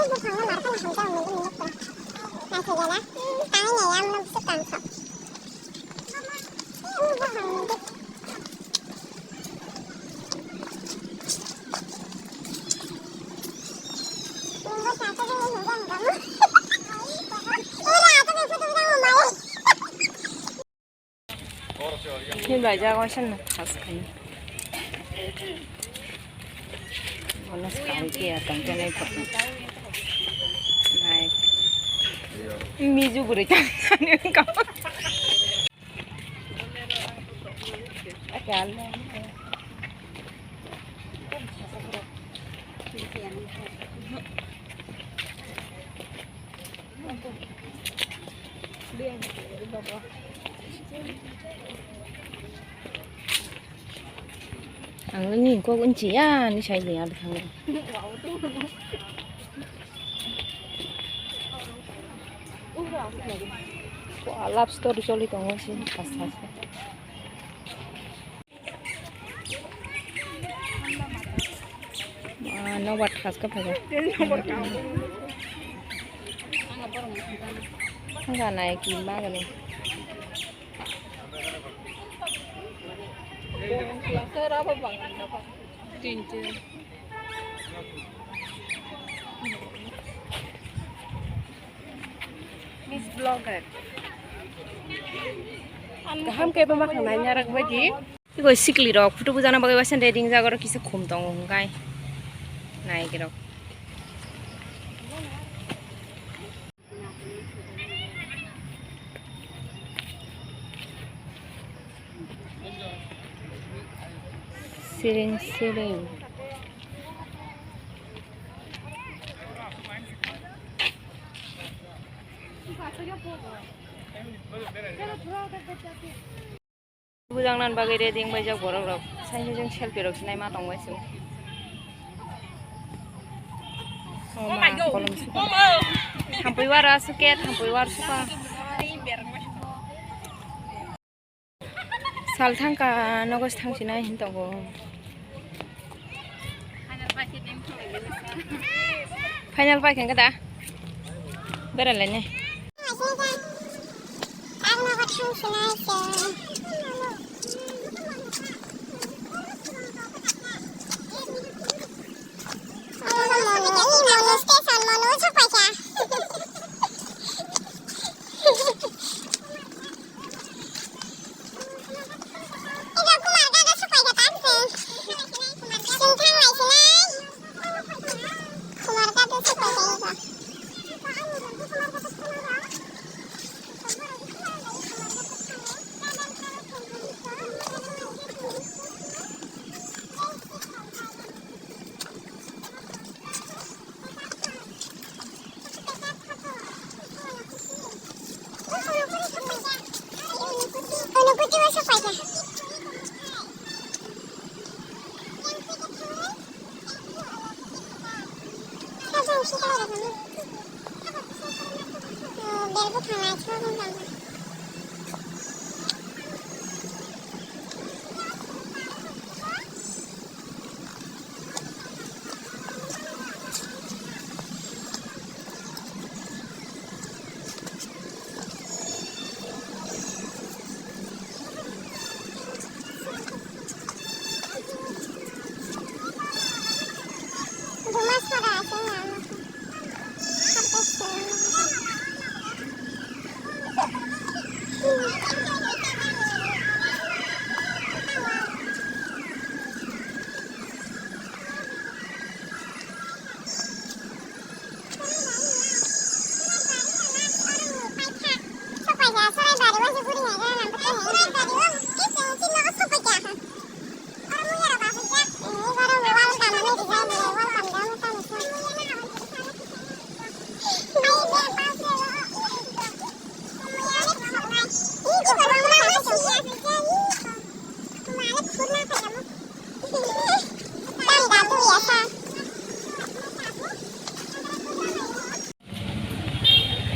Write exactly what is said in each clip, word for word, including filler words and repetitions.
Buphangno narwkhe hamjakmani bini nokha. Naisingya na? Tangwi naiya, amno bwswk tangkha. Buphang. Ni bai jago sen na khas khai. Ono sai ke atang ke nai thok. Nai. Miju guri ta. Ani ka. Ang ni kok unchi ya ni sai ni ada thang. Wah, love story choli tongo si pas pas. Ah, no wat khas ka phaga. Ga nai ki ma ga ni. Tintin. Miss Blogger. Kaham khe bama khanai narak baji. Iko sikli rok photo bujana bagwi waisa ready jagoro kisa khum tongo hwnkhai. Naigirok. Siring siring. Bujang nan bagwi ready wng baijak borok rok. Saini jeng selfie rok sinai ma tong bai sung. Oh my God. Thampui war asu ke, thampui war suka. Sal thangka nogo thang sinai hin tongo. Final pai khe da. Berai lai ne.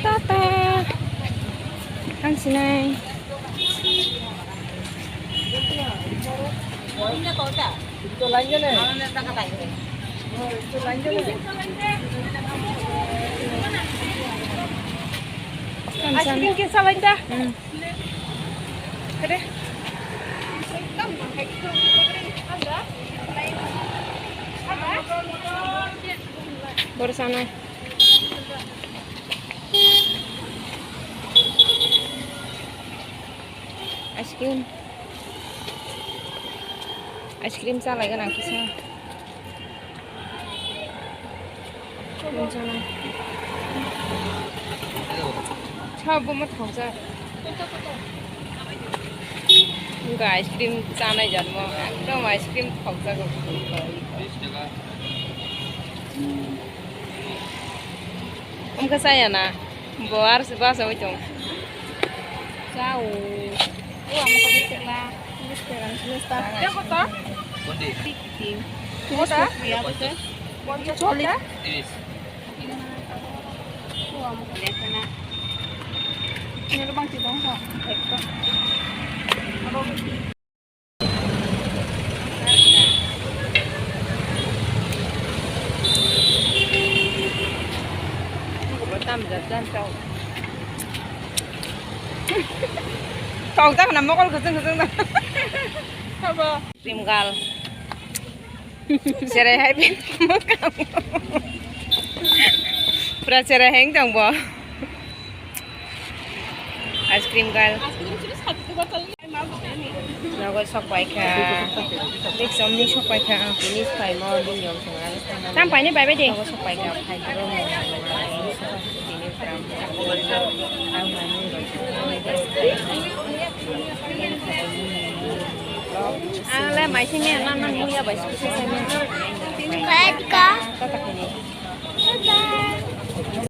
Tata. Ang sinai. Ice cream kisa lain da. Hmm. Kade? Bor sana. Ice cream. Ice cream sa lagi na kisa. Sabo ma thokjak. Wngkha ice cream chanai jat mo, ekdom ice cream thokjak. Wngkha chaya na, bo ar se bachawi tong. Chao. O amo ko bisela. Bisela, bisela. Kota? Kota? Kota? Choli. Tong tak na mokol kuchung kuchung na. Sabo. Dream girl. Cherai hai pin. Pura cherai hai tong bo. Ice cream girl. Nogo sok pai kha. Big som ni sok pai kha. Finish pai mo din yom song ar. Tam pai ni bai bai de. Nogo sok pai kha. Pai kha. Ang le mai simi nan nan muya bai simi. Pai kha. Tata kini.